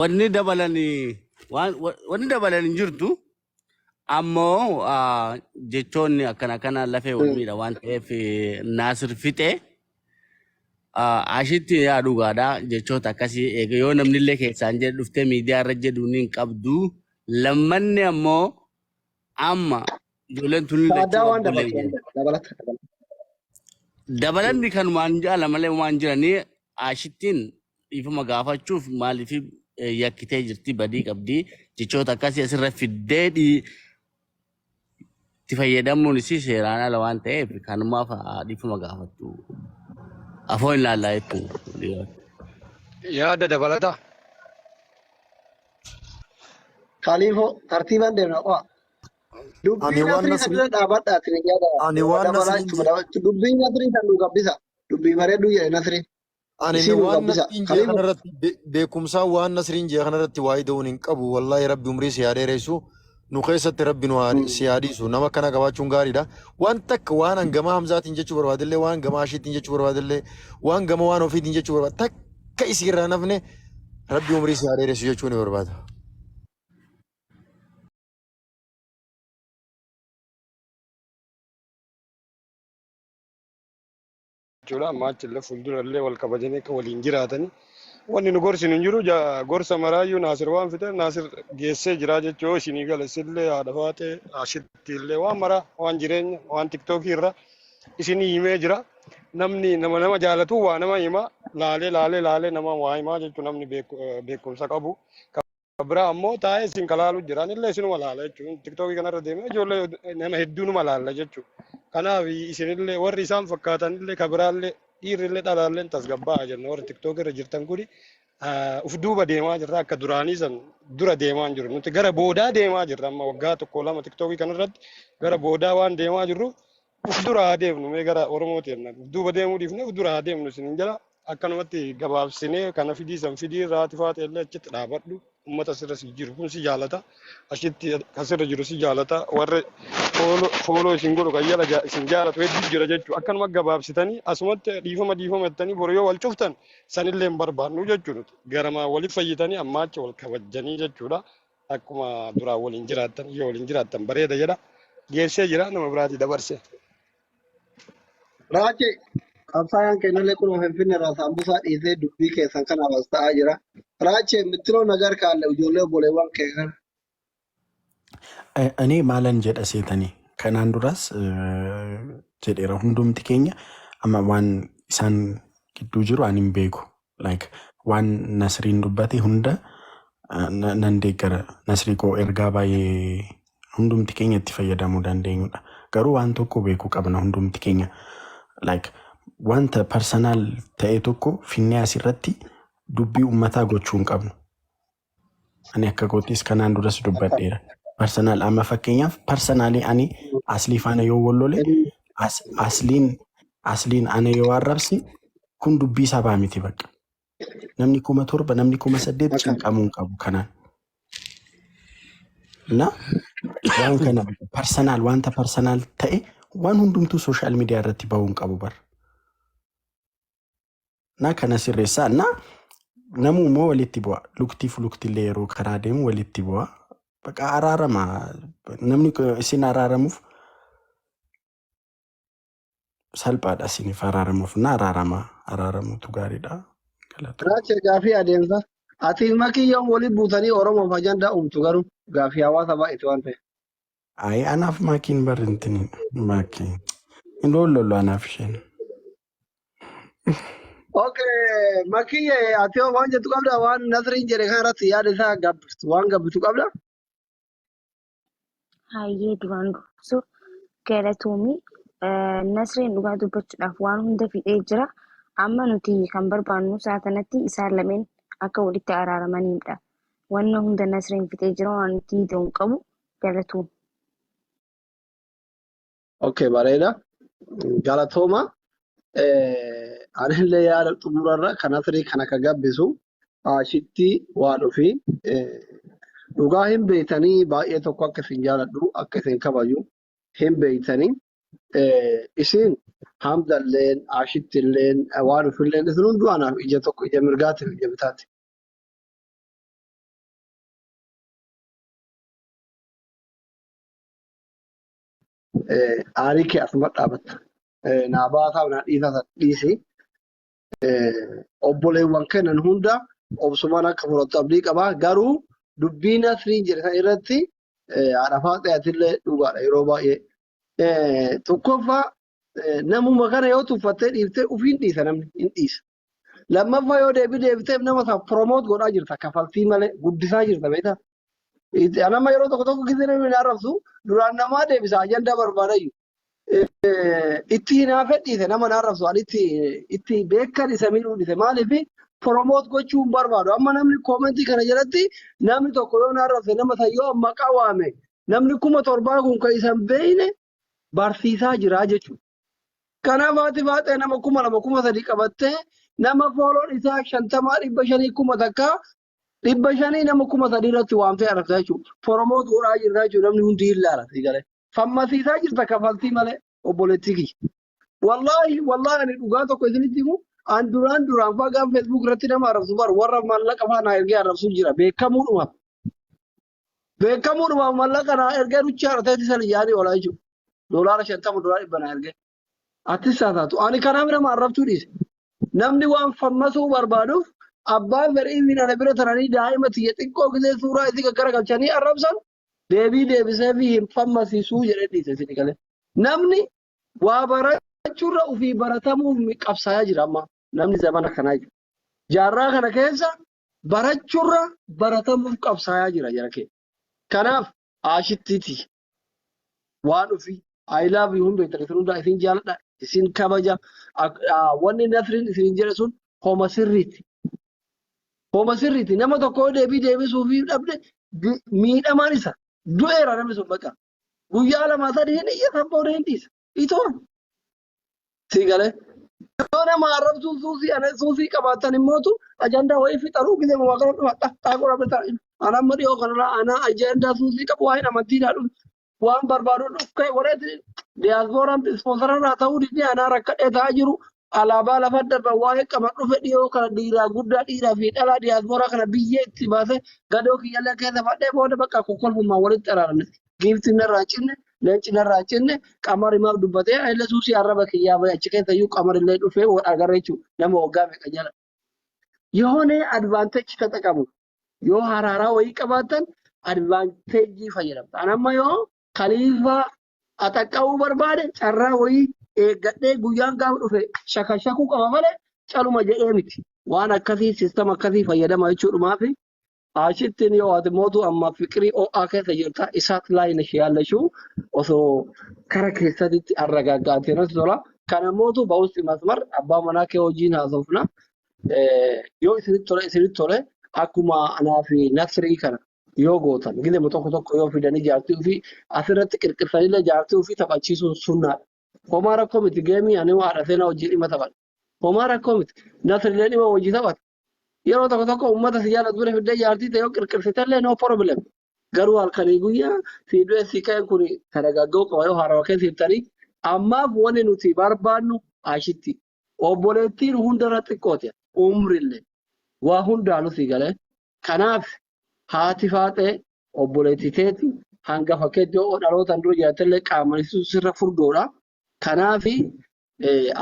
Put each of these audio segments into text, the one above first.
Wanni dabalan waan wanni dabalan hin jirtu ammoo jechoonni akkana kana lafee wal miidha waan ta'eef Naasir fixee ashitti yaa dhugaadha jechoota akkasii eega yoo namnillee keessaan jedhe dhuftee miidiyaa irra jedhu ni hin qabdu. Lammanni ammoo amma ijoolleen tun Addaa lachuu waan dabaltu obboleeyyan. waan dabalata dabalata. Dabalanni kanumaan jaala malee waan jiranii ashittiin dhiifama gaafachuuf maaliif yakkitee jirti badii qabdi jechoota akkasii asirra fiddee itti fayyadamuun isii seeraan ala waan ta'eef kanumaaf dhiifama gaafattu. Afoo hin laallaa jechuudha. Yaada dabalataa. Kaliifoo tartiibaan deemna qo'a. Dubbii Ani waan Nasrii Nasrii sana bira dhaabadha ati yaada ani waan dabalaa Nasriin jechuudha. je Dabalachuu dubbii Nasrii kan nu gabbisa. Dubbii bareedduu jedhe Nasriin. ani Isii nu waan gabbisa. Nasriin jee Kaliifoo. kanarratti beekumsaa waan Nasriin jee kanarratti waa'ee da'uun hin qabu wallaahi rabbi umrii si haa dheeressu nu keessatti rabbi nu haa si haa dhiisu nama akkana qabaachuun gaariidha waan takka waan hangamaa Hamzaatiin jechuu barbaadillee waan gamaa Ashiitiin jechuu barbaadillee waan gama waan ofiitiin jechuu barbaade takka isiirraa nafne rabbi umrii si haa dheeressu jechuu ni barbaada. Jechuudha. Amma achillee fuuldurallee wal kabajanii akka waliin jiraatanii wanni nu gorsinu hin jiru. Gorsa maraayyuu Naasir waan fixeef Naasir geessee jira jechuu isinii gala isillee haadha faatee ashitti illee waan maraa waan jireenya waan tiktookii irra isinii himee jira. Namni nama nama jaalatu waa nama hima laalee laalee laalee nama waa himaa jechuun namni beekumsa qabu. Biraa ammoo taa'ee isin kalaalu jira. Anillee isinuma laala jechuun tiktookii kanarra deemee ijoollee nama hedduu numa laalla jechuudha. Kanaaf isinillee warri isaan fakkaatanillee ka biraallee dhiirrillee dhalaallee tasgabbaa'a jenna warri tiktookii irra jirtan kuni uf duuba deemaa jirra akka duraanii san dura deemaa hin jiru. Nuti gara boodaa deemaa jirra amma waggaa tokko lama tiktookii kanarratti gara boodaa waan deemaa jirruuf uf dura haa deemnu mee gara Oromoo teenna uf duuba deemuu dhiifne uf dura haa deemnu isinin jala akkanumatti gabaabsinee kana fidii san fidii raati faate illee achitti dhaabadhu ummata sirra si jiru kun si jaalata achitti kan sirra jiru si jaalata warri fooloo isin godhu kan jala isin jaalatu hedduu jira jechuu akkanuma gabaabsitanii asumatti dhiifama dhiifama jettanii boru yoo wal cuftan sanillee hin barbaannu jechuu nuti garamaa waliif fayyitanii ammaa achi wal kabajjanii jechuudha akkuma duraan waliin jiraattan yoo waliin jiraattan bareeda jedha geessee jira nama biraatii dabarse. Raache qabsaayaan kennallee kun Finfinne irraa saambusaa dhiisee dubbii keessan kanaaf as ta'aa jira. Raache mittiroo nagar kaalle ijoollee obboleewwan kee kana. Ani maalan jedha seetanii kanaan duras jedheera hundumti keenya amma waan isaan gidduu jiru ani hin beeku. Like waan Nasriin dubbate hunda nan deeggara. Nasrii koo ergaa baay'ee hundumti keenya itti fayyadamuu dandeenyudha. Garuu waan tokko beekuu qabna hundumti keenya. Like wanta personal ta'e tokko finnee asirratti dubbii uummataa gochuu hin qabnu. Ani akka kootis kanaan duras dubbadheera. Personal amma fakkeenyaaf personally ani Aslii faana yoo wal lole asliin ana yoo arrabse kun dubbii sabaa miti bakka. Namni 7,000 namni 8,000 cinqamuu hin qabu kanaan. Na waan kana personal wanta personal ta'e waan hundumtuu social media irratti bahuu hin qabu bara. Na kana sirreessaa na namuu immoo walitti bu'a. Luktiif luktillee yeroo karaa deemu walitti bu'a. Baqa araarama. Namni isin araaramuuf salphaadha isiniif araaramuuf na araarama. Araaramuutu gaariidha. Galatooma. Raache gaafii adeemsa. Ati makii yoom walitti buutanii Oromoof ajandaa uumtu garuu gaafii hawaasa baay'eetu waan ta'eef. Ayi anaaf maakiin barrintiin maakii. Hin lollu anaaf isheen. Okay, makiyye ati hoo waan jettu qabda waan Nasriin jedhe kana irratti yaada isaa gabbistu waan gabbistu qabda. Hayyee duraan dursu galatoomii. Nasriin dhugaa dubbachuudhaaf waan hunda fixee jira. Amma nuti kan barbaannu sa'a kanatti isaan lameen akka walitti araaramaniidha. Wanna hunda Nasriin fixee jira waan nuti ta'u hin qabu galatoom. Okay, bareeda. Galatooma. Anillee yaada xumurarra kan Nasrii kana ka gabbisu ashitti waan ofii dhugaa hin beektanii baay'ee tokko akka isin jaaladhu akka isin kabaju hin beektanii isin Hamzalleen Ashittilleen waan ofilleen isin hunduu anaaf ija tokko ija mirgaatiif ija bitaati. Aarii kee asuma dhaabatta. Naa baasaa naa dhiisaa dhiisi. Obboleewwan kennan hunda obsumaan akka fudhattu abdii qaba. Garuu dubbii Nasriin jedhe sana irratti haadha faaxee atillee dhugaadha yeroo baay'ee. Tokkoffaa, namuma kana yoo tuffattee dhiiftee ofiin dhiisa, namni hin dhiisa. Lammaffaa, yoo deebii deebiteef nama sana promote godhaa jirta, kafaltii malee guddisaa jirta, beektaa. Anama yeroo tokko tokko gisee namni na arrabsu duraan namaa deebisa, ajandaa barbaadayyu. Itti hinaafee dhiise nama na arrabsu, ani itti beekan isa miidhuu dhiise, maaliif promote gochuu hin barbaadu. Amma namni comment kana jalatti namni tokko yoo na arrabse, nama san yoo maqaa waame, namni 7,000 kun kan isa hin beekne barsiisaa jira jechuudha. Kanaaf haati faaxee nama 2,000 3,000 qabattee, nama follow-n isaa 50, 500, 1,000, 500, nama 3,000 irratti waamtee arrabsaa jechuudha. Promote godhaa jirta jechuudha, namni hundi hin ilaala galee. Fammasiisaa jirta kafaltii malee, obboleettii kiyya. Wallaahi wallaahi, ani dhugaa tokko isinitti himu, an duraan duraan faa gaafa Facebook irratti nama arrabsu bar warra maallaqa faa naa ergee arrabsu jira beekamuudhumaaf. Beekamuudhumaaf maallaqa naa ergee ruchaa irratti san yaadii oola jechuudha. $50, $100 naa ergee. Atis haa taatu. Ani kanaaf nama arrabsuu dhiise. Namni waan fammasuu barbaaduuf abbaan fedhii ana bira taranii daa'ima tiyya xiqqoo gisee suuraa isii gaggaragalchanii arrabsan deebii deebisee fi hin fammasiisuu jedhee dhiise isin galee. Namni waa barachuurra ofii baratamuuf qabsaayaa jira amma namni zamana kanaa jiru. Jaarraa kana keessa barachuurra baratamuuf qabsaayaa jira jara keenya. Kanaaf aashittiiti waan ofii I love you, hun beektan isin hundaa, isin jaaladha, isin kabaja. Wanni Nasriin isin jedhe sun homa sirriiti. Homa sirriiti. Nama tokko yoo deebii deebisuu fi dhabde miidhamaan isa du'eera, namni sun bakka guyyaa 2 3 hin iyya, san booda hin dhiisa. Itoo si galee. Yoo nama arrabsuun suusii ana suusii qabaatan immootu ajandaa wayii fixanuu gisee waa kana dhufa xaaquu dhabde. Ana amma dhiyoo kanarraa ana ajandaa suusii qabu waa'een amantiidhaa dhufe waan barbaadu dhufkee warreetti diyaaspooraan sponsor-arraa ta'uu didee anaa rakkadhee ta'aa jiru, alaabaa lafa darban waa'ee qaba dhufe dhiyoo kana dhiiraa guddaa dhiiraa fi dhalaa diyaaspooraa kana biyyee itti baasee gadoo kiyyallee keessa fadhee booda bakka kokkolfummaa walitti araaramne. Giiftiin narraa cinne, leenci narraa cinne, qamari maaf dubbatee illee suusii arraba kiyyaa bahee achi keessa iyyuu qamarillee dhufee wal agarra jechuudha nama waggaa meeqa jala. የሆነ advantage ተጠቀሙ. Yoo haraaraa wayii qabaatan advantage fayyadamta. Ani amma yoo kaliifaa axaqqa'uu barbaade carraa wayii eeggadhee guyyaan gaafa dhufe shakashakuu qaba malee caluma jedhee miti. Waan akkasii, system akkasii fayyadama jechuudhumaaf. Ashittiin yoo ati mootu amma fiqirii ho'aa keessa jirta, isaat laayina ishee yaallashuu osoo kara keessatti arragaaggaatee natti tola. Kana mootu ba'uusti masmar abbaa manaa kee hojiin haasofna. Yoo isinitti tole, isinitti tole, akkuma anaa fi Nasrii kana yoo gootan gizema tokko tokko yoo fidanii jaartii ofii asirratti qirqirsanillee jaartii ofii taphachiisuun sunnaadha. Homaa rakkoo miti, game ani haadha seenaa hojii dhimma taphadha. Homaa rakkoo miti. Nasrillee dhimma hojii taphata. Yeroo tokko tokko uummata si jaalatu bira fiddee jaartii ta'e yoo qirqirsitellee no problem. Garuu halkanii guyyaa si du'e si ka'e kun taragagga'uu qaba yoo haarawaa keessa jirtanii. Ammaaf wanni nuti barbaannu ashitti. Obboleettiin hundarra xiqqooti. Umrillee waa hundaanuu si galee. Kanaaf haati faaxee obboleettii teeti hangafa keetti yoo dhalootaan dura jiraatellee qaamaan sirra furdoodha. Kanaafi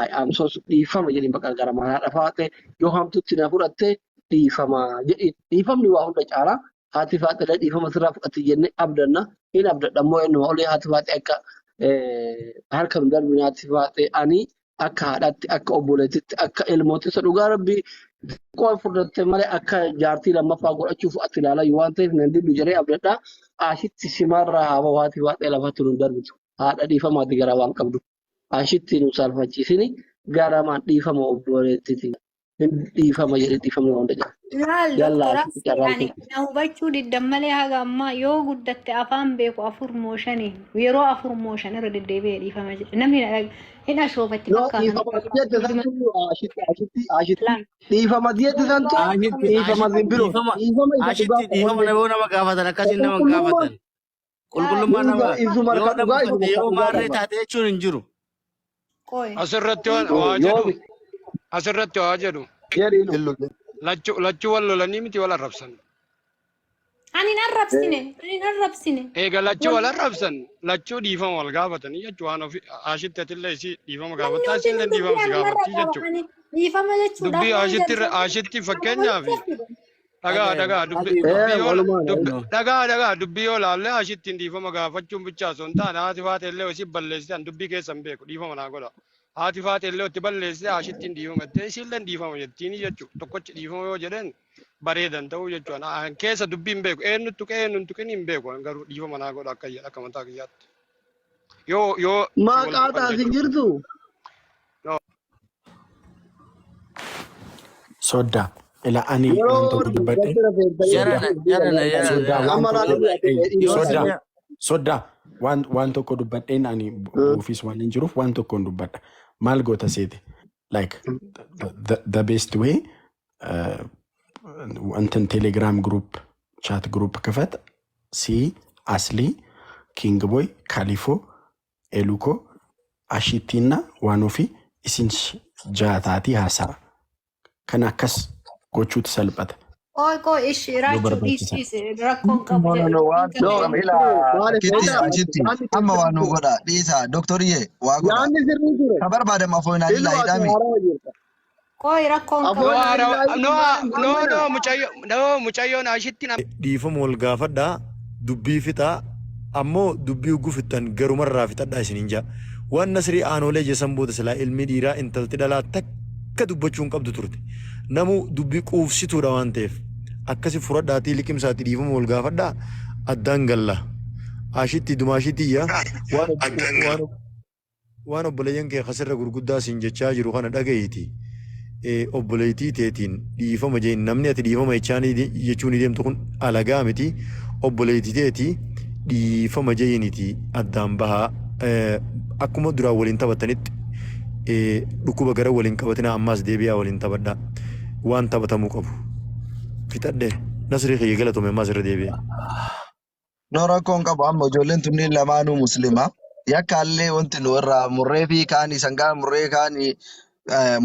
I am so dhiifama jedhin bakka gara haadha faaxee yoo hamtutti na fudhatte dhiifama jedhi, dhiifamni waa hunda caala. Haati faaxee dhiifama sirraa fudhatti jennee abdanna, hin abdadha immoo eenyuma olii haati faaxee akka harka nu darbine. Haati faaxee ani akka haadhaatti, akka obboleettitti, akka ilmootti isa dhugaa rabbii xiqqoo furdatte malee akka jaartii lammaffaa godhachuuf ati ilaalaa waan ta'eef nan diddu jedhee abdadha. Ashitti simarraa haa bahu, haati faaxee lafatti nu darbitu. Haadha dhiifamaati garaa waan qabdu. Ashitti nu saalfachiisini garamaan dhiifama obboleettiti. Dhiifama jedhee, dhiifamni waan hunda jira. Laal Yallaa doktora ashitti carraan ani kun. na hubachuu diddan malee haga ammaa yoo guddatte afaan beeku afur moo shani yeroo afur moo shan irra deddeebi'ee dhiifama jedhe namni hin ashoofatti No, fakkaata. dhiifama jette santu, ashitti, ashitti, ashitti. Laal Dhiifama jette santu Ashitti dhiifama ashitti simbiroo. dhiifama Dhiifama isa dhugaa ashitti dhiifama qofa. nama gaafatan akkasiin nama hin Qulqullummaa gaafatan. Qulqullummaa nama isuma yoo harka nama dhugaa, isuma uffatte harka yoo dhugaa maarree qaba. taate jechuun hin jiru. Qoy. Asirratti waa Yoo jedhu, asirratti waa jedhu. Jedhiinu. Illu Lachuu lachuu wal lolanii miti, wal arrabsan. Ani hin arrabsine. Ani hin arrabsine. Eega lachuu wal Wal arrabsan lachuu dhiifama wal gaafatanii jechuu waan ofii ashitti atillee isii dhiifama namni gaafattaa hundinuu isiillee dubbii dhiifama si anumarraa gaafattii qaba. jechuudha. Ani dhiifama jechuudhaaf Dubbii waan ashitti jalqabe ashitti ana fakkeenyaaf walitti fide. dhagaa Dhagaye dhagaa dubbi adii dubbii Ee yoo walumaa dubbi no. dhagaa dhagaa dubbii yoo laalle ashittiin dhiifama gaafachuun bichaa osoo hin taane haati faate illee isii balleessite an dubbii keessa hin beeku dhiifama naa godha. Haati faate illee itti balleessite ashittiin dhiifama jettee isiillee dhiifama jettiini jechuudha. Tokkochi dhiifama yoo jedheen bareedan ta'uu jechuudha. An keessa dubbii hin beeku eenyu tuqee eenyu hin tuqin hin beeku an garuu dhiifama naa godha akka akka mataa kiyyaatti. Yoo yoo si wal Maqaa tuqan taas hin jechuudha. jirtu. No. Soddaa. Ila ani waan Yeroo tokko dubbadhe. dubbatti rafeentanii Soddaa. Jarana jarana jarana Soddaa jarana. waan amma tokko. laala Yoo Soddaa. sanya Soddaa. Waan waan tokko dubbadheen ani buufis waan hin jiruuf waan tokkoon dubbadha. Maal goota seete? Like the best way እንትን ቴሌግራም ግሩፕ ቻት ግሩፕ ክፈት። ሲ አስሊ ኪንግ ቦይ ካሊፎ ኤሉኮ አሺቲ እና ዋኖፊ ኢሲን ጃታቲ ሀሳ ከን akkas gochuutu salphata Qoy qoy ishi yoo raachuu barbaachisan. dhiis dhiis rakkoon No, qabu no, jedhe no, waan hin No, qabu. tokko ila maaliif akkitti beektaa? ashitti Yaanni amma sirrii waa nuu ture. godha dhiisa doktoriye waa godha Yaanni sirrii ture. ka barbaadamu afoo Ilma inaalillaa ati hidhaami haaraa jirta. Qoy rakkoon Afoo qabu. No haara inaalillaa no no maal no mucayyo no mucayyoon ashitti Dhiifama wal gaafadhaa dubbii fixaa ammoo dubbii ugguu fixxan garumarraa fixadhaa isiniin jaa. Waan Nasrii Aanoolee jesan booda silaa ilmi dhiiraa intalti dhalaa takka dubbachuu hin qabdu turte. Namu dubbii quufsituudha waan ta'eef akkasi furadhaatii liqimsaatii dhiifama wal gaafadhaa addaan galla. Ashitti dumaashitiyya waan waan waan obboleeyyan kee kasirra gurguddaa siin jechaa jiru kana dhaga'iiti. Obboleettii teetiin dhiifama jeen namni ati dhiifama jechuu ni deemtu kun alagaa miti. Obboleettii teetii dhiifama jeeniiti addaan bahaa. Akkuma duraan waliin taphatanitti dhukkuba gara waliin qabatina ammaas deebi'aa waliin taphadhaa. Waan taphatamuu qabu. Fixadhe Nasrii kiyya galatome ammaas irra deebi'e. No rakkoon qabu amma ijoolleen tunniin lamaanuu muslima. Yakkaallee wanti nu irraa murree fi kaanii sangaa murree kaanii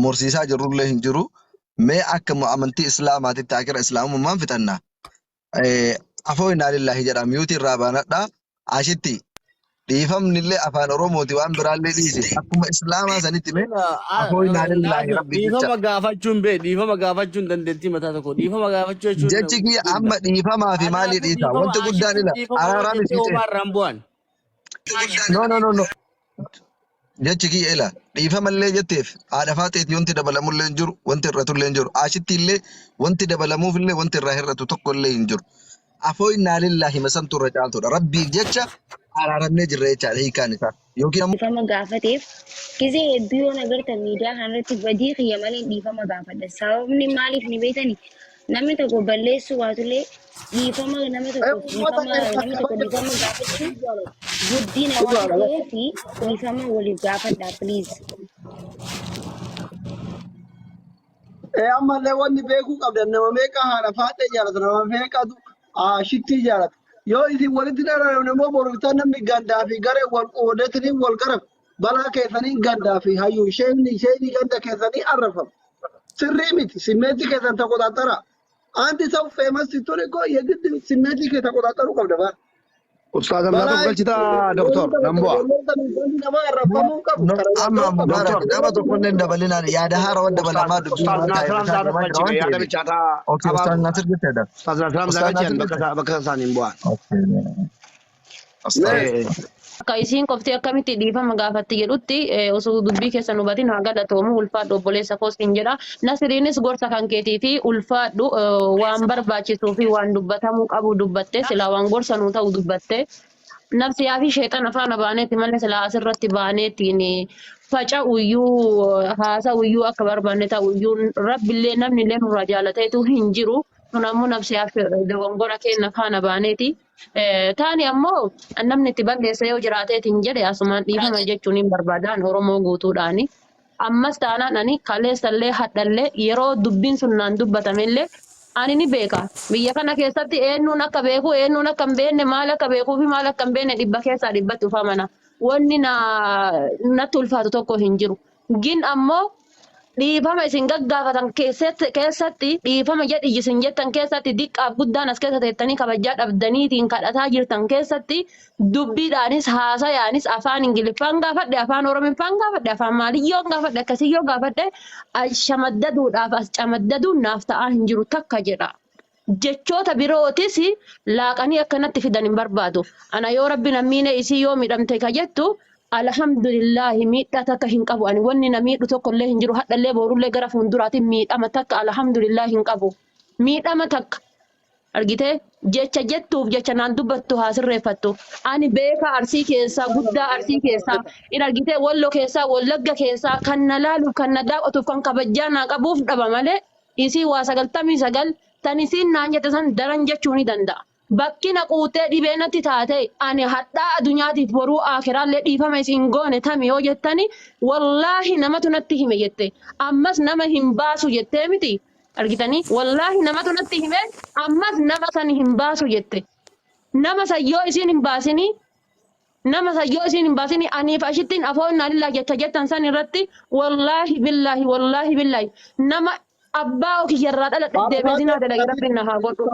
mursiisaa jirrullee hin jiru. Mee akka amantii islaamaatitti akira islaamummaan fixanna. Afoo innaa lillaahi jedha miyuutii irraa baanadha. Ashitti dhiifamni illee afaan Oromooti waan biraallee dhiisi. Akkuma islaamaa sanitti mee afoo innaa lillaahi Naasir rabbi jecha. dhiifama gaafachuun bee dhiifama gaafachuun dandeettii mataa tokko dhiifama gaafachuu jechuun Jechi kiyya guddaa. amma dhiifamaa fi maalii Kanaafuu dhiisa? dhiifama Wanti guddaan ashittiin ila dhiifama yoo araaraami jettee fiixee. homaa irraan bu'an. No, no, no, no. Jechi kiyya ila dhiifamallee jetteef haadha faaxeeti wanti dabalamullee hin jiru wanti hir'atullee hin jiru. Ashitti illee wanti dabalamuufillee wanti irraa hir'atu tokko illee hin jiru. Afoo innaa lillaahi masantu irra caaltudha. Rabbiif jecha araaramnee jirra jechaadha hiikaan isaa. Yookiin ammoo Dhiifama gaafateef gizee hedduu yoon agartan miidiyaa kanarratti badii kiyya malee dhiifama gaafadha. Sababni maaliif ni beektani? Namni tokko balleessuu baatullee dhiifama nama tokkoof Uummata dhiifama keessa namni tokko kabaja dhiifama gaafachuun guddina waan dhugaadha. ta'eef dhiifama waliif gaafadha please. Ee ammallee wanni beekuu qabdan nama meeqa haadha faadhee jaalata nama meeqatu shittii jaalata. Yoo isin walitti dararamne immoo boru namni gandaa fi garee wal qoodetanii wal garaf balaa keessanii gandaa fi hayyuu isheen isheen ganda keessanii arrafama. Sirrii miti simmeetii keessan ተቆጣጠራ አንድ ሰው ፌመስ ስትሆን እኮ የግድ ስሜት ከተቆጣጠሩ qabda bara. Ustaaz Hamzaa Balaa tokko galchitaa doktor nan bu'a. nama arrafamuu qabu. no, amma Doktor mubaarak nama tokkollee hin dabalinaan yaada haarawaa Ustaaz dabalamaa dubbii Ustaaz waan Naasir taa'eef Hamzaa isaa tokko deemaa jira galchime waan yaada ta'eef. bilchaataa Okay, Ustaaz qabaatu. Nasir jetteedha. Ustaaz Naasir Hamzaa Ustaaz galchan Nasir bakka jette. bakka isaaniin bu'a. Okay. Ustaaz. Eh, Akka isiin qoftee akkamitti dhiifama gaafatti jedhutti osoo dubbii keessa nu hubatin haa galatoomu ulfaadhu obboleessa koos hin jedha. Nasiriinis gorsa kan keetii fi ulfaadhu waan barbaachisuu fi waan dubbatamuu qabu dubbatte silaa waan gorsa nuu ta'u dubbatte. Nafsiyaa fi sheexana faana baaneeti malee silaa asirratti baaneetiin faca'uyyuu haasa'uyyuu akka barbaanne ta'uyyuu rabbillee namnillee nurraa jaalateetu hin jiru. Kun ammoo nafsiyaa fi dogongora keenya faana baaneeti. Taani ammoo namni itti balleessa yoo jiraateetiin jedhe asumaan dhiifama jechuun hin barbaadaan Oromoo guutuudhaani. Ammas taanaan ani kaleessallee hadhallee yeroo dubbiin sun naan dubbatamellee ani ni beeka. Biyya kana keessatti eenyuun akka beeku eenyuun akka hin beekne maal akka beekuu fi maal akka hin beekne dhibba keessaa dhibbatti ufamana. Wanni na natti ulfaatu tokko hin jiru. Gin ammoo Dhiifama isin gaggaafatan keessatti dhiifama jedhi isin jettan keessatti diqqaaf guddaan as keessa teettanii kabajaa dhabdaniitiin kadhataa jirtan keessatti dubbiidhaanis haasayaanis afaan Ingiliffaan gaafadhe, afaan Oromiffaan gaafadhe, afaan Maaliyyoon gaafadhe, akkasiyyoo gaafadhe, as shamaddaduudhaaf as camaddaduun naaf ta'aa hin jiru takka jedha. Jechoota birootis laaqanii akkanatti fidan hin barbaadu. Ana yoo rabbi na miine isii yoo miidhamte ka jettu alhamdulillahi miidhaa takka hin qabu. Ani wanni na miidhu tokko illee hin jiru. Hadhallee boorullee gara fuulduraatiin miidhama takka alhamdulillahi hin qabu. Miidhama takka argitee jecha jettuuf jecha naan dubbattu haa sirreeffattu. Ani beekaa Arsii keessaa, guddaa Arsii keessaa, in argitee Walloo keessaa, Wallagga keessaa kan na laaluuf, kan na daawwatuuf, kan kabajaa naa qabuuf dhaba malee isii waa 99 tan isiin naan jette san daran jechuu ni danda'a. Bakki na quuttee dhibee natti taate ani hadhaa adunyaatiif boruu aakiraallee dhiifama isin goone tami yoo jettani wallaahi namatu natti hime jette ammas nama hin baasu jettee miti argitanii wallaahi namatu natti hime ammas nama san hin baasu jette nama san yoo isiin hin baasinii Nama san yoo isiin hin baasini aniif ashittiin afoo innaa lillah jecha jettan san irratti wallaahi billaahi wallaahi billaahi nama abbaa kiyyarraa dhaladhe Haadha deebee zinaa Faaxee dalage rabbiin na haa godhu.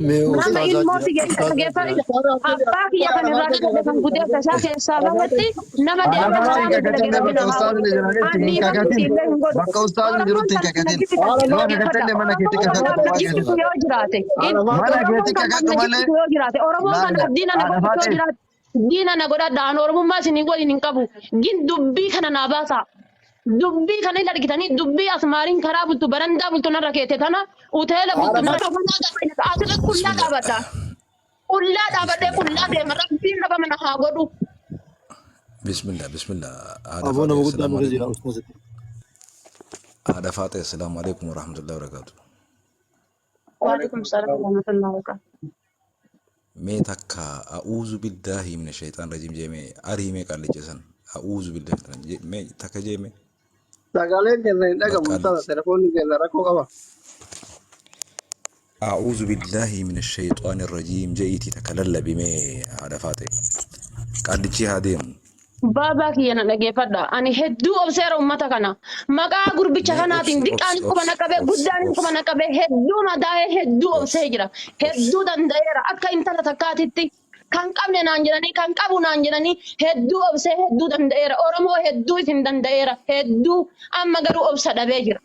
Mee Nama ustaazaa ilmoo jira tiyya isa ustaazaa dhageeffadhu jira. abbaa kiyya kan irraa dhaladhe kan gudeessa isaa keessaa bahetti nama Haadha deebee Faaxee hin haraama dalage kakatin rabbiin bakka na haa ustaazni godhu. jiranitti An hin dhiifama kakatin. illee hin godhu. Bakka ustaazni Oromoon jirutti hin kan na kakatin. jibbitan Yoo dhaggeeffadha. kakatte mana keetti Oromoon kan kakadhu na kophaa jibbitu keetti. yoo jiraate Mana Oromoon keetti kan kakadhu na malee jibbitu yoo jiraate Oromoon kan laala diina na haadha godhatu yoo Faaxee. jiraate Diina na godhadha. Ani Oromummaa isinii waliin hin qabu. Gin dubbii kana naa baasaa. Dubbii kana hin argitanii dubbii asmaariin karaa bultu barandaa bultu narra keette tana uteela bultu narra asirra qullaa Bismillah. dhaabadha. Qullaa dhaabadhee Bismillah. qullaa deema. Rabbiin dhabama na haa godhu. Bismillah. Bismillah. Haadha Aboo nama Faaxee. guddaa Assalaamu nurra jira alaikum. ustaaza. Haadha Faaxee. Assalaamu alaikum warahmatullahi wabarakatuh. Waalaikum salaam warahmatullahi wabarakatuh. Mee takka a'uuzu billaahi mina shayxaan rajiim jee mee arii mee qaallicha san a'uuzu billaahi jee mee takka jee mee Sagaleen keessa hin bar dhagamu ustaaza qaallichi. telefoonni keessa rakkoo qaba. A'uuzu billaahi mina shayxaan rajiim je'iitii takka lallabi mee haadha Faaxee. Qaallichi haa deemu. Baabaa kiyya na dhageeffadha. Ani hedduu obseera ummata kana. Maqaa gurbicha Mee kanaatiin obsi diqqaan obsi quba obsi na qabee obsi guddaan quba obsi na qabee hedduu madaa'ee hedduu obsee obsi jira. obsi. Hedduu danda'eera. Akka intala takkaatitti kan qabne naan jedhanii kan qabu naan jedhanii hedduu obsee hedduu danda'eera. Oromoo hedduu isin danda'eera. Hedduu amma garuu obsa dhabee jira.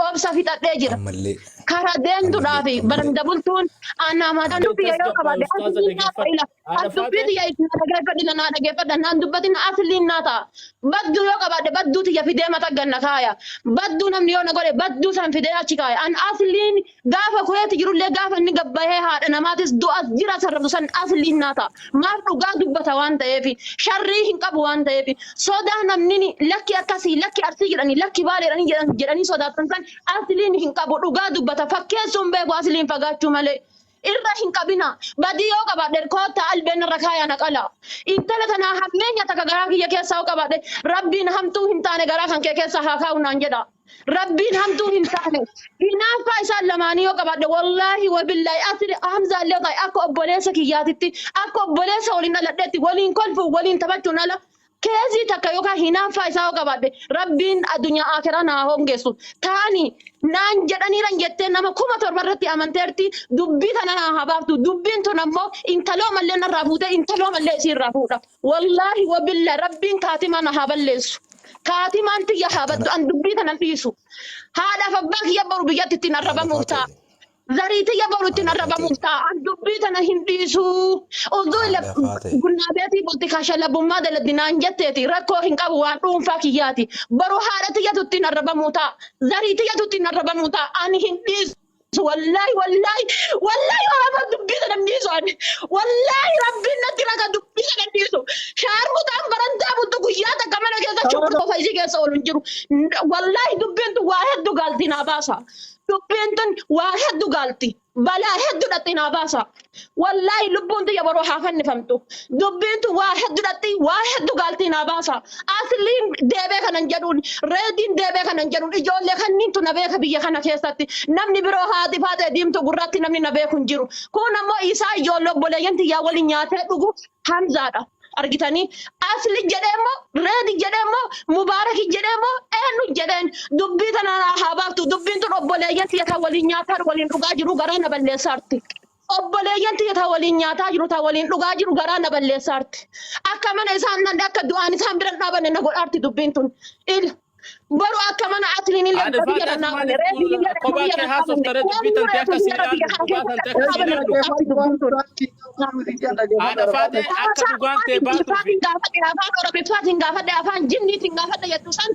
Obsa fixadhee jira. Ammallee Karaa deemtudhaa ammallee fi ammallee baranda bultuun ana mataan dubbii yoo Tasgabbaa'e qabaadhe ustaaza asliin naa ta'a dhageeffadhu. ila. Haadha As dubbii Faaxee tiyya itti na dhageeffadhi na dhageeffadha naan dubbatin asliin naa ta'a. Badduu yoo qabaadhe badduu tiyya fidee mata ganna kaaya. Badduu namni yoo na godhe badduu san fidee achi kaaya. An asliin gaafa kuweeti jirullee gaafa inni gabbahee haadha namaatis du'as jira sarrabdu san asliin naa ta'a. Maaf dhugaa dubbata waan ta'eef sharrii hin qabu waan ta'eef sodaa namni lakki akkasii lakki arsii jedhanii lakki baalee jedhanii jedhan jedhanii sodaatan san asliin hin qabu dhugaa dubbata fakkeessuun beeku asliin fagaachuu malee. Irra hin qabina. Badii yoo qabaadhe koottaa albeen irra kaayaa na qala. Intala tanaa hammeenya takka garaa kiyya keessaa yoo qabaadhe rabbiin hamtuu hin taane garaa kan kee keessa haa kaa'u naan jedha. Rabbiin hamtuu hin taane. Hinaaffaa isaan lamaanii yoo qabaadhe wallaahi wabillaahi asli Hamzaa illee ta'e akka obboleessa kiyyaatitti akka obboleessa waliin dhaladheetti waliin kolfuu waliin taphachuun ala keezii takka yookaan hinaaffaa isaa yoo qabaadhe rabbiin addunyaa akiraa naa hongeessu. Taani naan jedhaniiran jettee nama 7000 irratti amanteerti dubbii tana naa haa baaftu. Dubbiin tun ammoo intaloo mallee narraa fuutee intaloo mallee isiirraa fuudha. Wallaahi wabillaahi rabbiin kaatimaa na haa balleessu. Kaatimaan tiyya haa Tana baddu an dubbii tanan dhiisu. Haadhaaf abbaa kiyya boru biyyatti ittiin haadha arrabamuuf ta'a. Faaxee Zarii tiyya boru ittiin haadha arrabamuuf Faaxee ta'a. An dubbii tana hin dhiisu. Uzduu ila haadha Faaxee gunnaa beetii bulti kashalabummaa dalagdi naan jetteeti rakkoo hin qabu waan dhuunfaa kiyyaati. Boru haadha tiyyatu ittiin arrabamuu ta'a. Zarii tiyyatu ittiin arrabamuu ta'a. Ani hin dhiisu. Wallaahi wallaahi wallaahi Oromoo dubbii sana hin dhiisu ani. Wallaahi rabbiin natti raga dubbii sana hin dhiisu. Shaarmuxaan barandaa bultu guyyaa takka mana keessa shukkur qofa isii keessa oolu hin jiru. Wallaahi dubbiin tun waa hedduu gaalti naa baasa. Dubbiin tun waa hedduu gaalti. Balaa hedduu dhatti naa baasa. Wallaahi lubbuun tiyya boroo haa fannifamtu. Dubbiin tun waa hedduu dhatti waa hedduu gaalti naa baasa. Asliin deebee kanan jedhuun reediin deebee kanan jedhuun ijoollee kanniintu na beeka biyya kana keessatti. Namni biroo haati faatee diimtuu gurraatti namni na beeku hin jiru. Kun ammoo isaa ijoollee obboleeyyan tiyyaa waliin nyaatee dhugu Hamzaadha. Argitanii asli jedhee immoo reedi jedhee immoo mubaaraki jedhee immoo eenyu jedheen dubbii tana haa baaftu. Dubbiin tun obboleeyyan tiyya tan waliin nyaataa waliin dhugaa jiru garaa na balleessaarti. Obboleeyyan tiyya tan waliin nyaataa jiru tan waliin dhugaa jiru garaa na balleessaarti. Akka mana isaan nan akka du'aan isaan bira hin dhaabanne na godhaarti dubbiin tun. Il boru akka mana asliin illee Haadha biyya Faaxee na ati dhaabanne maaliif reediin illee kophaa biyya kee na dhaabanne haasofta ree dubbii eenyu tantee reetu akka sii biyya biyya ilaallu kana dhugaa keessatti tantee akka akka sii dhaabanne na ilaallu. godhaarti dubbiin tun. Haadha Faaxee akka Haasaa dhugaan afaan tee baatuufi Ingiliffaatiin gaafadhe, afaan Oromiffaatiin gaafadhe, afaan jinniitiin gaafadhe jettu san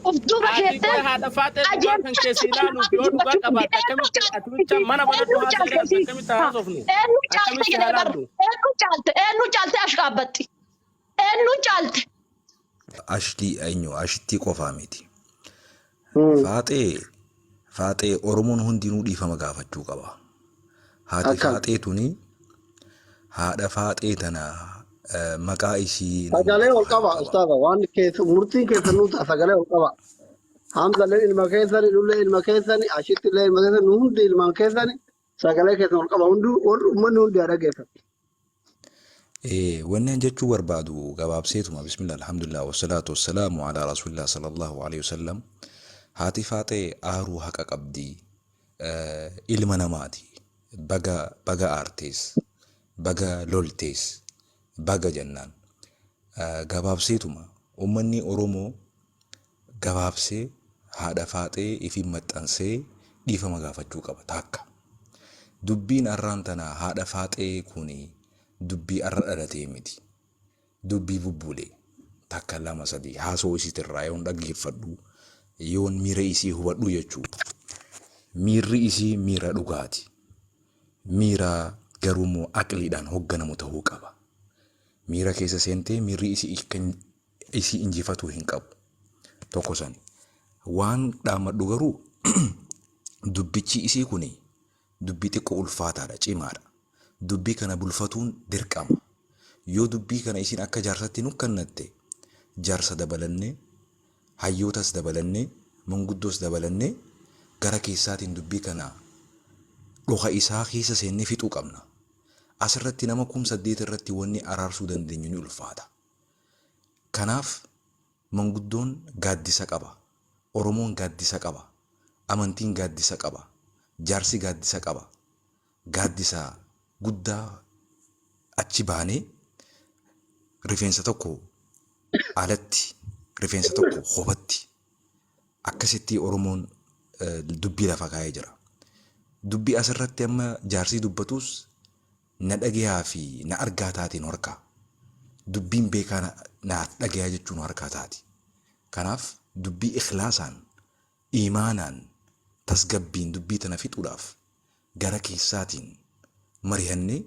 uf duuba Ati keettee qoy haadha Faaxee dhugaa kan qajeelcha kee sii akka ilaaluuf namaatti yoo dhugaa dubbachuu qabdi. qabaatte Eenyu akkamitti caalte ati bicha mana banadhu eenyu haasa'e caalte jedhamte si akkamitti haasofnu eenyu caalte akkamitti jedhee bar haa laallu. eenyu caalte eenyu caalte ashqaabbatti eenyu caalte. Ashlii eenyu ashittii qofaa miti. Faaxee faaxee Oromoon hundinuu dhiifama gaafachuu qaba. Haati Akkam. faaxee tuni haadha faaxee tana maqaa isii Sagalee namumatu ol hayuu qaba qaba. ustaaza waan keessa murtiin keessan nuu ta'a sagalee ol qaba. Hamzalleen ilma keessani nullee ilma keessani ashittillee ilma keessani nu hundi ilmaan keessani sagalee keessan ol qaba hunduu warri uummanni hundi haa dhaggeeffatu. Wanni an jechuu barbaadu gabaabseetuma bismillah alhamdulillah wassalaatu wassalaamu alaa rasuulillah sallallahu alaihi wasallam haati faaxee aaruu haqa qabdi ilma namaati baga baga aartees baga loltees baga jennaan gabaabseetuma ummanni oromoo gabaabsee haadha faaxee ifiin maxxansee dhiifama gaafachuu qaba taakka. Dubbiin arraan tana haadha faaxee kuni dubbii arra dhalatee miti. Dubbii bubbule takka lama sadii haasoo isiitirraa yoon dhaggeeffadhu yoon miira isii hubadhu jechuu. Miirri isii miira dhugaati. Miira garuu immoo aqliidhaan hogganamu tahuu qaba. Miira keessa seentee miirri isii isii injifatuu hin qabu. Tokko sani. Waan dhaammadhu garuu dubbichi isii kuni dubbii xiqqoo ulfaataadha, cimaadha. Dubbii kana bulfatuun dirqama. Yoo dubbii kana isiin akka jaarsatti nu kannatte jaarsa dabalannee, hayyootas dabalannee, manguddoos dabalannee gara keessaatiin dubbii kana dhoka isaa keessa seennee fixuu qabna. Asirratti nama 8000 irratti wanni araarsuu dandeenyu ni ulfaata. Kanaaf manguddoon gaaddisa qaba. Oromoon gaaddisa qaba. Amantiin gaaddisa qaba. Jaarsi gaaddisa qaba. Gaaddisa guddaa achi baanee rifeensa tokko alatti, rifeensa tokko hobatti akkasitti Oromoon dubbii lafa kaa'ee jira. Dubbii asirratti amma jaarsii dubbatus na dhagayaa fi na argaa taate nu harkaa. Dubbiin beekaa naaf dhagayaa jechuu nu harkaa taati. Kanaaf dubbii ikhlaasaan, iimaanaan, tasgabbiin dubbii tana fixuudhaaf gara keessaatiin marihannee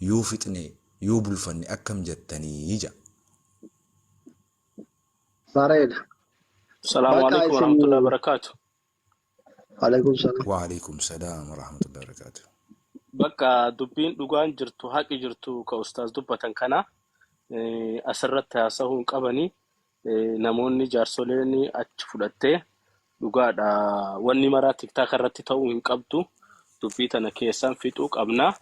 yoo fixne yoo bulfanne akkam jattanii ja. Bareeda. Salaamu Bakka alaikum isin warahmatullahi wabarakatuh. Alaikum salaam. Wa alaikum salaam wa rahmatullahi wa barakatuh. Bakka dubbiin dhugaan jirtu haqi jirtu ka ustaaz dubbatan kana asirratti haasa'uu hin qabanii namoonni jaarsoleen achi fudhattee dhugaadha wanni maraa tiktaaka irratti ta'uu hin qabdu dubbii tana keessaan fixuu qabna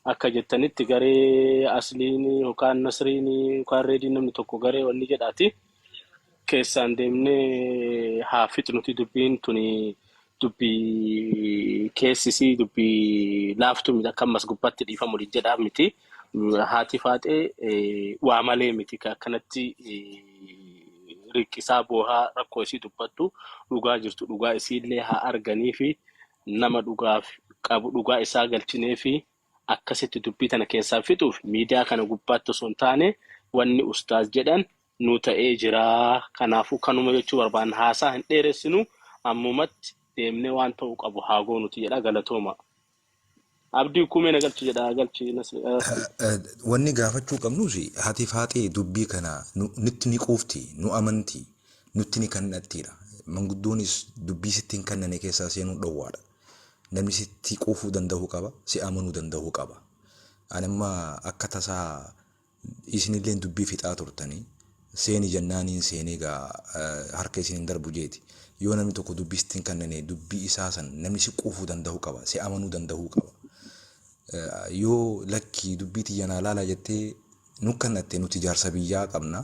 akka jettanitti garee asliin yookaan nasriin yookaan reediin namni tokko garee wanni jedhaati keessaan deemnee haa fixnuti dubbiin tuni dubbii keessisii dubbii laaftuu miti akka ammas gubbaatti dhiifamu waliin jedhaa miti. Haati faaxee waa malee miti ka akkanatti riqqisaa boohaa rakkoo isii dubbattu dhugaa jirtu dhugaa isiillee haa arganii fi nama dhugaaf qabu dhugaa isaa galchinee fi akkasitti dubbii tana keessaa fixuuf miidiyaa kana gubbaatti osoo hin taane wanni ustaaz jedhan nu ta'ee jira. Kanaafuu kanuma jechuu barbaanna. Haasaa hin dheeressinu ammumatti deemnee waan ta'uu qabu haa goonuti jedha galatooma. Abdii kumee na galchi jedha galchi Nasri. Wanni gaafachuu qabnus haati faaxee dubbii kana nutti ni quufti, nu amanti, nutti ni kannattiidha. Manguddoonis dubbii sitti hin kannane keessaa seenuun dhowwaadha. Namni sitti quufuu danda'uu qaba, si amanuu danda'uu qaba. Ani amma akka tasaa Isinilleen dubbii fixaa turtanii seeni jennaaniin seenee egaa harka isin hin darbu jeeti. Yoo namni tokko dubbii sitti hin kannane dubbii isaa san namni si quufuu danda'uu qaba, si amanuu danda'uu qaba. Yoo lakkii dubbii tiyya naa laalaa jettee Nu kannatte nuti jaarsa biyyaa qabna.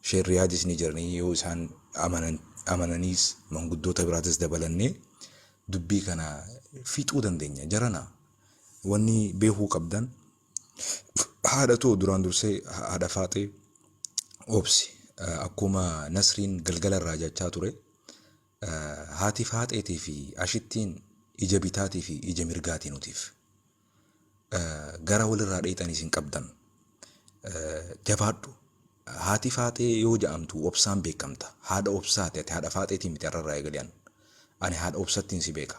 Sheer Riyaadis ni jiranii yoo isaan amanan amananiis manguddoota biraatis dabalannee dubbii kana fixuu dandeenya. Jarana wanni beekuu qabdan haadha too duraan dursee haadha faaxee obsi akkuma Nasriin galgala irraa jechaa ture haati faaxeetii fi ashittiin ija bitaatii fi ija mirgaatii nutiif. Gara walirraa dheexaniis hin qabdan. Jabaadhu. Haati faaxee yoo ja'amtu obsaan beekamta. Haadha obsaati ati haadha faaxeetii miti har'arraa eegali an. Ani haadha obsattiin si beeka.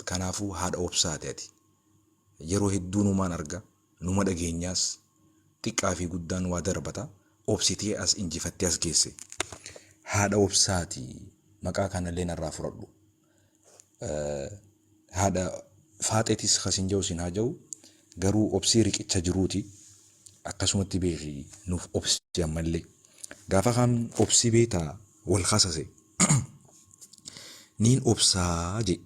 Kanaafuu haadha obsaati ati. Yeroo hedduu numaan arga, numa dhageenyaas, xiqqaa fi guddaan waa darbata, obsitee as injifattee as geesse. Haadha obsaati maqaa kanallee narraa fudhadhu. Haadha faaxeetis ka sin ja'u sin haa ja'u, garuu obsii riqicha jiruuti. Akkasumatti beeki nuuf obsi ammallee. Gaafa kaan obsi beektaa wal kasase. Niin obsaa jee.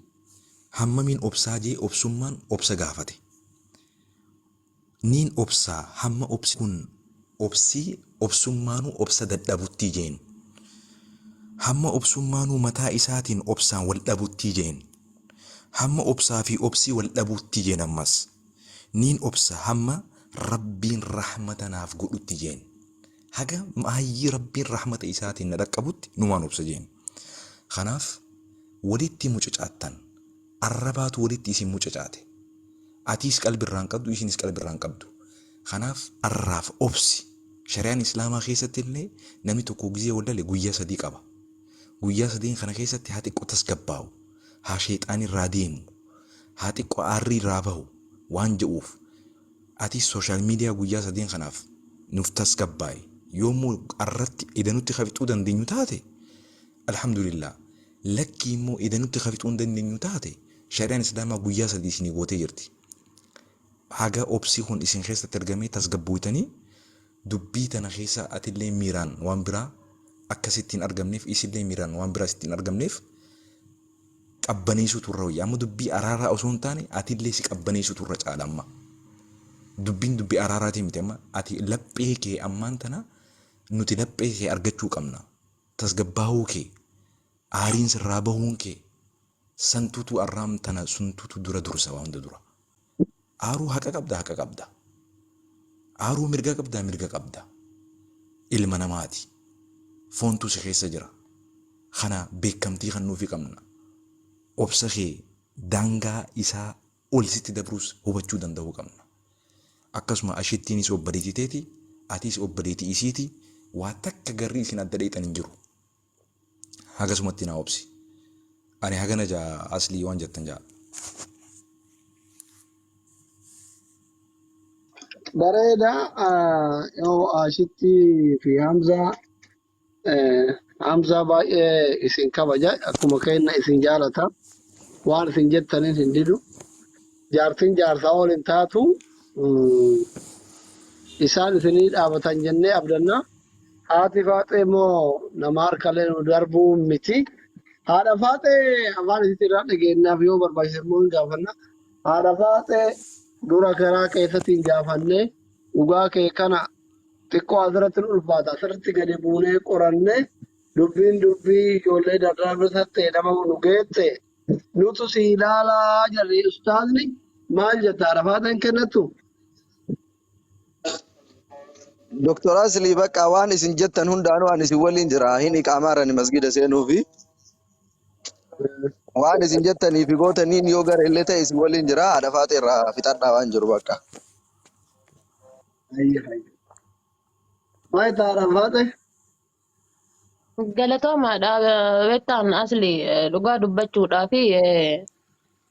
Hammamiin obsaa jee obsummaan obsa gaafate. Niin obsaa hamma obsi kun obsii obsummaanuu obsa dadhabuttii jeen. Hamma obsummaanuu mataa isaatiin obsaan wal dhabuttii jeen. Hamma obsaa fi obsii wal dhabuuttii jeen ammas. Niin obsa hamma Rabbiin rahmata naaf godhutti jeen. Haga maayyii Rabbiin rahmata isaatiin na dhaqqabutti numaan obsa jeen. Kanaaf walitti mucucaattan. Arrabaatu walitti isin mucucaate. Atiis qalbi irraa hin qabdu, isiinis qalbi irraa hin qabdu. Kanaaf arraaf obsi. Shari'aan Islaamaa keessatti illee namni tokko gizee wal lale guyyaa sadii qaba. Guyyaa sadeen kana keessatti haa xiqqo tasgabbaa'u, haa sheexaanni irraa deemu, haa xiqqo aarri irraa bahu waan je'uuf atis social media guyyaa sadeen kanaaf nuuf tasgabbaa'i. Yoommoo arratti edanutti ka fixuu dandeenyu taate Alhamdulillah. Lakkii immoo edanutti ka fixuu hin dandeenyu taate shari'aan Islaamaa guyyaa sadii isinii gootee jirti. Haga obsi kun isin keessatti argamee tasgabbooytanii dubbii tana keessa atillee miiraan waan biraa akka sitti hin argamneef isillee miiraan waan biraa sitti hin argamneef qabbaneessuutu irra wayya. Amma dubbii araaraa osoo hin taane atillee si qabbaneessuutu irra caala amma. Dubbiin dubbii araaraatii miti amma ati laphee kee ammaan tana nuti laphee kee argachuu qabna. Tasgabbaa'uu kee, aariin sirraa bahuun kee santuutu arraam tana suntuutu dura dursa waa hunda dura. Aaruu haqa qabda haqa qabda. Aaruu mirga qabda mirga qabda. Ilma namaati. Foontu si keessa jira. Kana beekamtii kennuufii qabna. Obsa kee daangaa isaa ol sitti dabruus hubachuu danda'uu qabna. Akkasuma ashittiinis obboleettii teeti, atiis obboleettii isiiti, waa takka garri isin adda dheeyxan hin jiru. Hagasumatti naa obsi. Ani hagana jaa aslii waan jettan jaa. Bareeda yoo Ashitti fi Hamzaa Hamzaa baay'ee isin kabaja akkuma kenna isin jaalata waan isin jettanis hin didu jaartiin jaarsaa ol hin taatu isaan isinii dhaabatan jennee abdanna haati faaxee immoo nama harkalee nu darbuu miti haadha faaxee afaan isitti irraa dhageenyaaf yoo barbaachise immoo hin gaafanna haadha faaxee dura karaa keessatti hin gaafannee dhugaa kee kana xiqqoo asirratti nu ulfaata. Asirratti gadi buunee qorannee dubbiin dubbii ijoollee dardaarbisa ta'e nama nu geette nutu si ilaalaa jarri ustaazni maal jetta arafaateen kennattu? Doktor Aslii bakka waan isin jettan hundaanuu ani isin waliin jira. Hin iqaamaarani masgida seenuufi. Waan isin jettanii fi gootaniin yoo gara illee ta'e isin waliin jira. Haadha faaxee irraa fixadhaa waan jiru bakka. Hayya hayya. Maal jetta arafaateen? Galatoomaadha beektaan asli dhugaa dubbachuudhaa fi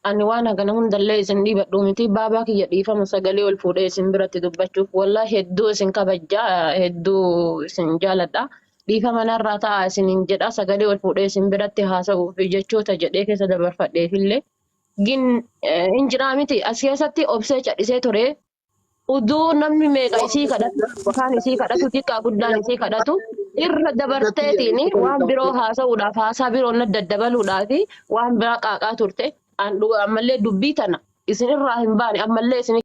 ani waan hagana hundallee isin dhiibadhu miti baabaa kiyya dhiifama sagalee ol fuudhee isin biratti dubbachuuf wallahi hedduu isin kabajja hedduu isin jaaladha dhiifama narraa ta'a isiniin jedha sagalee ol fuudhee isin biratti haasa'uuf jechoota jedhee keessa dabarfadheefillee gin hin jiraa miti as keessatti obsee cadhisee ture Uduu namni meeqa isii kadhatu, kaan isii kadhatu, xiqqaa guddaan isii kadhatu, irra dabarteetiin waan biroo haasa'uudhaaf, haasaa biroo na daddabaluudhaaf waan biraa qaaqaa turte. An dhuga ammallee dubbii tana isin irraa hin baane ammallee isin